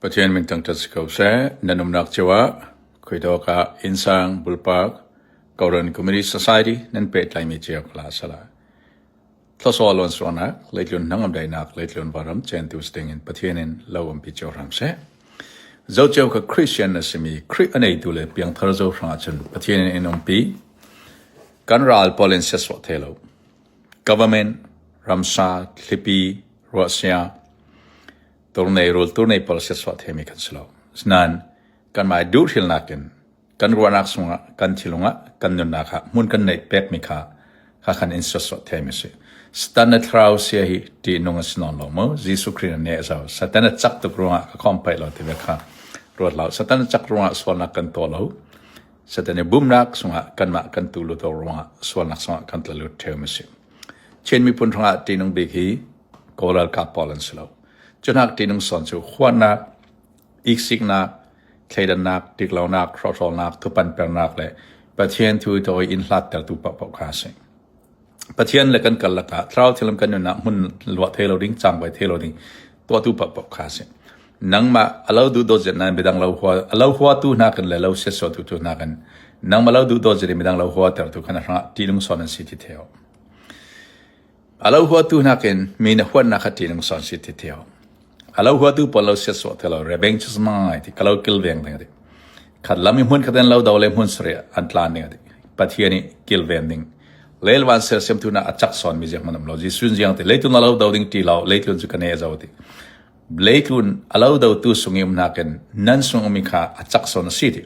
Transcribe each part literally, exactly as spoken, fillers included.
Pathian min thangṭhat si ko seh. Nan umnak cio ah khuitawk ah innsang bulpak Koran Community Society nan pehtlai mi cio ka la sala. Thluasuah luansuahnak, leitlun hnangamdaihnak, leitlun vanram cen tu si dingin Pathian in lo umpi cio hram seh. Zo cio kha Khristian na simi Khrih a neitu le piangthar zo hrangah cun Pathian in umpi. Kan ral pawl in siatsuah thei lo. Government, ramsa, thlipi, ruahsia, turnei, rul turnei pawl siatsuah theimi kan si lo. Sinan kanmah duhhrilnak in kan ruahnak sungah, kan thilung ah, kan nunnak ah hmun kan neih pekmi kha kha khan in siatsuah theimi si. Satan a thlarau sia hi ṭihnung a si nawn lo maw? Jesuh Khrih a neh zo. Satan a cak tuk ruangah ka khawm paih lo ti ve kha ruat lo. Satan a cak ruangah sualnak kan tuah lo. Satan i bumnak sungah kanmah kan tu lut ruangah sualnak sungah kan tla lut ṭheu mi si. Chin miphun hrangah ṭihnung bik hi Kawl ralkap pawl an si lo. Cuhnak ṭihnung sawn cu huatnak, iksiknak, thleidannak, tiklonak, hrawhrawlnak, thupan pernak le Pathian thu thawi in hlattertu pohpoh kha a si. Pathian le kan karlak ah Thlarau Thianghlim kan nunnak hmun luah thei lo ding, cangvai thei lo ding tuahtu pohpoh kha a si. Nangmah a lo duhdawt zet nain midang lo hua, a lo huatu hnakin le lo siatsuahtu tu hnakin nangmah lo duhdawt zet in midang lo huatertu khan a hrangah ṭihnung sawn an si ti theu. A lo huatu hnakin mi na huatnak kha ṭihnung sawn si ti theu. A lo huatu pawl lo siatsuah thei lo, rebeng chismai ti ka lo kilveng ding a ti. Khat lam i hmun khat in lo do le hmun sarih an tlan ding a ti. Pathian i kilven ding. Lel van sersiam tu hna a cak sawn mi zianghman um lo. Jesuh in ziang ti, leitlun a lo do ding ṭi lo, leitlun cu ka neh zo ti. Leitlun a lo dotu sung i um hnakin nan sung um i kha a cak sawn a si ti.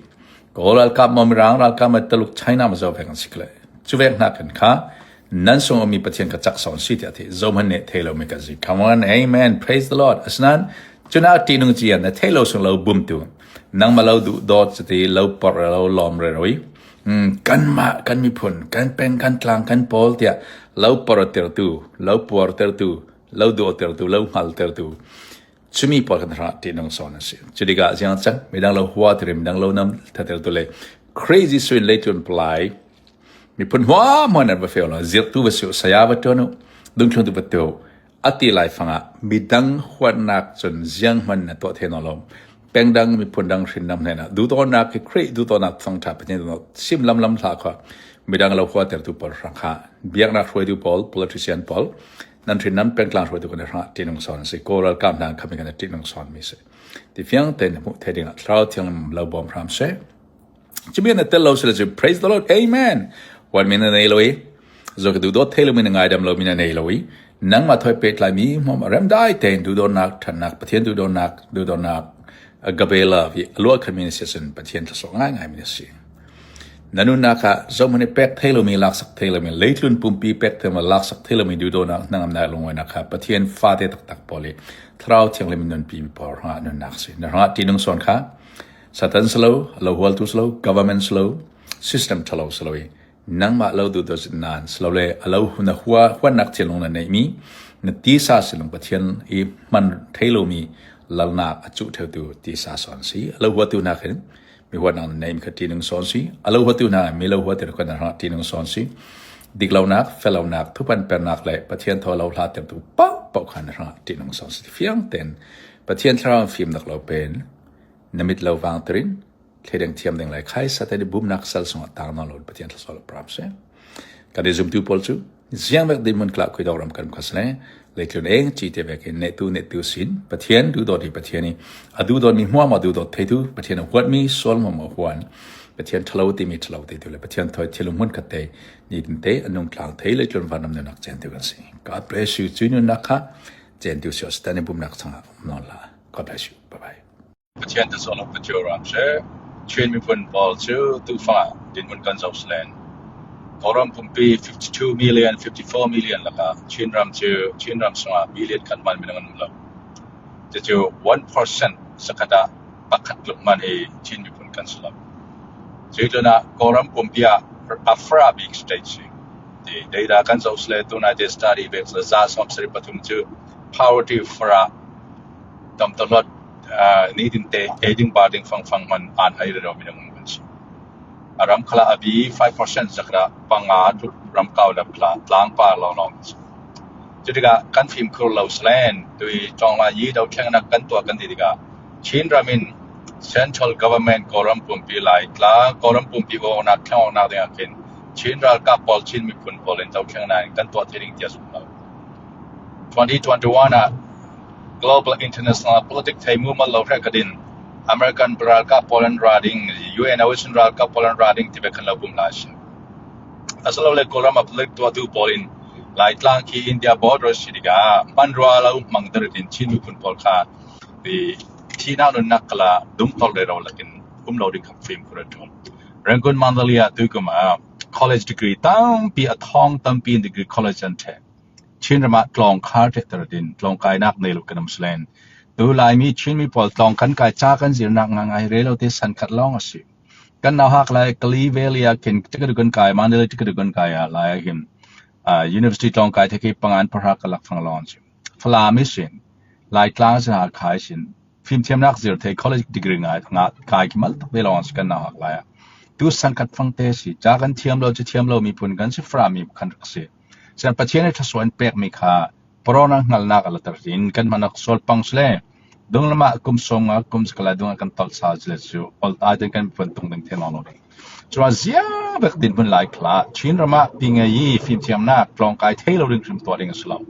Kawl ralkap maw, Mirang ralkap maw, Taluk, China maw zo vek an si kle. Cu vek hnakin kha nan sung um i Pathian ka cak sawn si ti a ti. Zohman neh thei lo mi kan si. Come on, amen, praise the Lord. Asinain cunak ṭihnung cian na theih lo sung lo bumtu. Nangmah lo duhdawt citi lo porh rero, lawm rero i. Hmm, kanmah, kan miphun, kan peng, kan tlang, kan pawl tiah lo porh tertu, lo puar tertu, lo duh tertu, lo hngal tertu. Cumi pawl khan hrangah ṭihnung sawn a si. Cu tikah ziang cang, midang lo huater in midang lo nam thatertu le Khrih Jesuh in leitlun palai miphun hmuahhmuah nan va feh u law, zirhtu va si u, saya va ṭuan u, dungthluntu va tuah u, a ti lai fangah midang huatnak cun zianghman na tuah thei nawn lo. Peng dang, miphun dang, hrin dang hnenah duhdawtnak hi Khrih duhdawtnak thawngṭha Pathian duhdawtnak sim lamlam hlah kha midang lo huatertu pawl hrang kha, biaknak hruaitu pawl, politician pawl, nan hrin nan peng tlang hruaitu kan hrangah ṭihnung sawn a si. Kawl ralkap hna khami kan ṭihnung sawn mi si. Ti fiang tein hmuh theih dingah Thlarau Thianghlim lo bawm hram seh. Cumi na tel lo si le cu, praise the Lord, amen. Huatmi na nei lo i, zo ka duhdawt thei lo mi, na ngaidam lo mi na nei lo i, nangmah thawi pehtlai mi hmuahhmuah remdai tein duhdawtnak, ṭhannak, Pathian duhdawtnak, duhdawtnak, agape love i a luah khanmi na si ahcun Pathian thluasuah ngaingai mi na si. Na nunnak ah zohman i pek thei lo mi, laksak thei lo mi, leitlun pumpi pek thei lo mi, laksak thei lo mi duhdawtnak, hnangamnak, lungawinak kha Pathian fate taktak pawl i Thlarau Thianghlim in nunpi pawl hrangah nunnak si. Na hrangah ṭihnung sawn kha Satan si lo, a lo hualtu si lo, government si lo, system ṭhalo si lo i nangmah lo duhdawt zet nain si lo le a lo na hua, huatnak thinlung na neihmi, na tisa si lo, Pathian i hman thei lomi lalnak a cuh ṭheutu tisa sawn si. A lo huatu hna khin mi huatnak na neihmi kha ṭihnung sawn si. A lo huatu hna mi lo huater kha na hrangah ṭihnung sawn si. Diklonak, fellonak, thupan pernak le Pathian thaw lo hlatertu pohpoh kha na hrangah ṭihnung sawn si. Fiang tein Pathian Thlarau fimnak lo pen na mit lo vangter in thleideng thiam ding le khai Satan i bumnak sal sungah tang nawn lo Pathian thluasuah lo pram seh. Kan i zumtu pawl cu ziangvek dinhmun klah khuitawk ram kan kha si le leitlun eng ci te vekin nehtu nehtu sin Pathian duhdawt i Pathian i a duhdawt mi hmuahhmuah duhdawt theitu, Pathian a huatmi sual hmuahhmuah huan, Pathian ṭhalo timi ṭhalo teitu le Pathian thawi thil hmun khat te nitin te a nung tlang thei leitlun vanram nunnak cen tu kan si. God bless you. Cui nunnak kha cen tu si aw, Satan i bumnak changah um nawn la. God bless you. Bye bye. Pathian thluasuah lo ka cio ram seh. Chin miphun pawl cu tufang ah dinhmun kan zoh si len Kawlram pumpi fifty two million, fifty four million lakah Chin ram cu Chin ram sungah million kan hman minung an um lo. Cucu one percent sakhat ah pakhat tluk hman hi Chin miphun kan si lo. Cuih tlunah Kawlram pumpi ah a fara bik state si. Ti data kan zoh si le tunai te study bek za sawm sarih pathum cu poverty fara tam tawlawt, aa, nitin te ei ding bar ding fangfang hman an ai rero minung an si. A ram khalah a bi five percent zakra panga tluk ram kau lam khalah tlangpar lawnglawng an si. Cutikah kan fimkhur lo si len tui ṭawng lai yi do thlengnak kan tuah kan ti tikah Chin ram in central government Kawlram pumpi, Laitlang Kawlram pumpi uaunak thlengawknak dingah khin Chin ralkap pawl, Chin miphun pawl in dothlengna in kan tuah thei ding tiah zong lo. Twenty twenty-one ah global international politics thei mumal lo hrek ka din, American ralkap pawl an ra ding, U N a uisun ralkap pawl an ra ding ti bek kan lo bum lai si. Asalole Kawlram a politics tuahtu pawl in Laitlang khi India border si ding a, hmanrua lo hmang ding in Chin miphun pawl kha thihnak nunnak kala dum tawlrero lakin um lo ding kha fimkhur a ṭul. Rangoon Mandalay ah tuikum ah college degree tampi, a thawng tampi in degree college an ṭheh. Chin ram ah tlawng khar ṭheh ding in tlawng kainak nei lo kan um si len. Tu Laimi Chin mi pawl tlawng kan kai, ca kan zirnak ngaingai rei lo te san khat lawng a si. Kan nauhak lai Kalay Valley ah khin ticket kan kai, Mandalay ticket kan kai ah lai ah khin university tlawng kai thei khi panga in pahra ka lak fang lawng a si. Falam i sin, Laitlang sin, Hakha i sin, fimthiamnak zir thei college degree ngai, ngai kai khi mal tak ve lawng a si kan nauhak lai ah. Tu san khat fangte si, ca kan thiam lo, ci thiam lo miphun kan si, Falam mi kan rak si. Sian Pathian i thluasuah in pekmi kha Corona hngalnak a later in kan hman a sual pang si le, dunglam ah kum sawmnga kum si kala dungah kan tolh sa si le cu, ol tai tein kan miphun tung ding thei nawn lo ding. Cuma ziang bek dinhmun lai kha Chin ram ah pi ngei i fimthiamnak tlawng kai thei lo ding hrim tuah ding a si lo.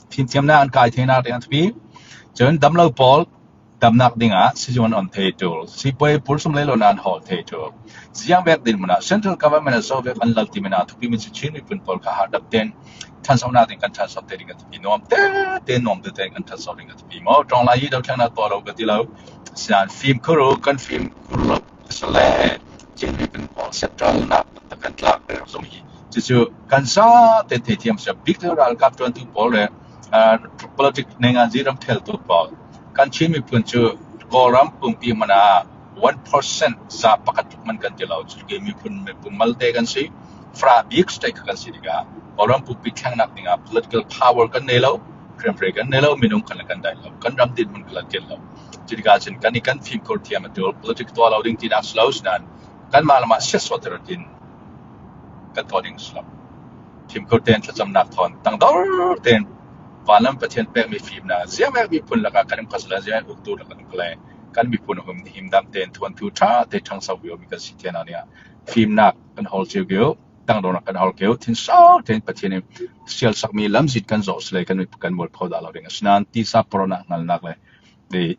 Fimthiamnak an kai theinak ding a thupi. Cun damlo pawl damnak dingah sizung an on thei ṭul, sipuai pulsum lei lo nan hawl thei ṭul. Ziang bek dinhmun ah central government a zo bek an lal ti min a thupi mi cu Chin miphun pawl kha harhdap tein ṭhansohnak ding kan ṭhanso te ding a thupi, nuam te te nuam te te kan ṭhanso ding a thupi maw? Ṭawng lai i dothlengnak tuah lo ka ti lo. Sian fimkhur u, kan fimkhur lo ka si le, Chin miphun pawl siatṭhawlnak kan tlak rero zong hi. Cucu kan zate theithiam si, bik ralkap ṭuantu pawl le politics neingan ziram ṭheltu pawl, kan Chin miphun cu Kawlram pumpi hmanh ah one percent za pakhat tuk hmanh kan ti lo. Cucu miphun, miphun malte kan si, Falam bik state kha kan si tikah Kawlram pumpi thlengnak dingah political power kan nei lo, hriamhrei kan nei lo, minung khan kan dai lo, kan ram dinhmun kha kan lo. Cutikah cun kan i kan fimkhur thiam a ṭul, politics tuah lo ding tinak si lo, sinan kanmah lamah siatsuah ter in kan tuah ding si lo. Fimkhur tein thlacamnak thawn tangdor tein vanlam Pathian pekmi fimnak, ziang bek miphun lakah kan um kha si le, ziang bek uktu lakah kan um kha le, kan miphun him, himdam tein thuanthu ṭha te ṭhangso viaumi kan si tian ah fimnak kan hawl cio kio, tangdornak kan hawl kio, thinsau tein Pathian in sialsakmi lamzin kan zoh si le, kan miphun kan mualpho dah lo ding. Asinain tisa Corona hngalnak le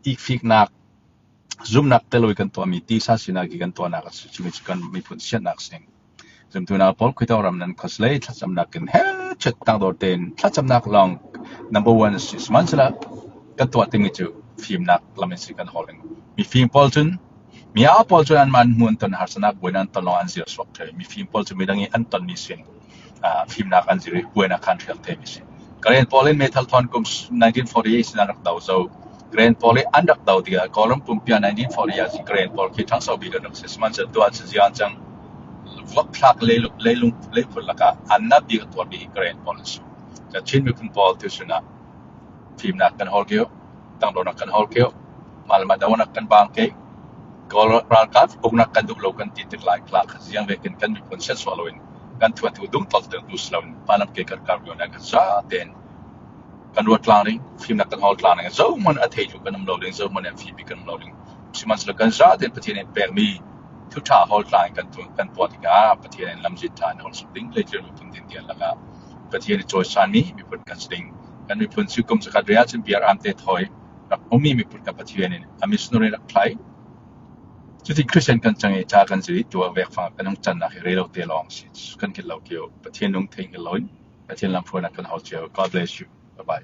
ikfiknak zumnak te lo i kan tuahmi tisa sinak i kan tuahnak a si, cumi cu kan miphun siatnak si. Zumtu nau pawl khuitawk ram nan khuaslei thlacamnak in he chet tangdor tein thlacamnak lawng number one si, sihmanhsehlaw kan tuah dingmi cu fimnak lam in si kan hawl ding. Mifim pawl cun, mi au pawl cun anmah an hmu an ton, harsatnak buainak an ton lawng an zir suak ṭheu. Mifim pawl cu midang i an tonmi sin, aa, fimnak an zir i buainak khan hrial theimi sin. Karen pawl in meithal thawn kum nineteen forty-eight sin an rak do zo. Karen pawl i an rak do tikah Kawlram pumpi ah nineteen forty-eight ah cun Karen pawl khi ṭhangso bik an rak si. Sihmanhsehlaw tuah cun ziang cang vuak thlak leilung, leilung, leiphun lakah an na bik a tuar bik Karen pawl an si. Ka Chin miphun pawl tu sinah fimnak kan hawl kio, tangdornak kan hawl kio, malmah dohnak kan bang kei, Kawl ralkap uknak kan duh lo kan ti tik lai kha ziang vekin kan miphun siatsuah loin kan thuanthu dum tawlter tu si loin hmalam ke karkar vianak kan zaten kan ruat tlang ding, fimnak kan hawl tlang ding, zohman a thei tu kan um lo ding, zohman a fimpi kan um lo ding. Sihmanhsehlaw kan zaten Pathian in pekmi thuṭha hawl tlang in kan tu-, kan tuah tikah Pathian in lamzin ṭha in hawl suk ding, leitlun miphun din tian lakah Pathian i cawisanmi miphun kan si ding. Kan miphun cu kum zakhat riat cun biaram te thawi rak ummi miphun kan Pathian in a missionary rak thlai. Cuti Christian kan cang i ca kan zir i tuah vek fang kan hung cannak hi rei lo te lawng si. Kan khit lo kio. Pathian nung thei ngil lo in Pathian lamhruainak kan hawl cio. God bless you. Bye bye.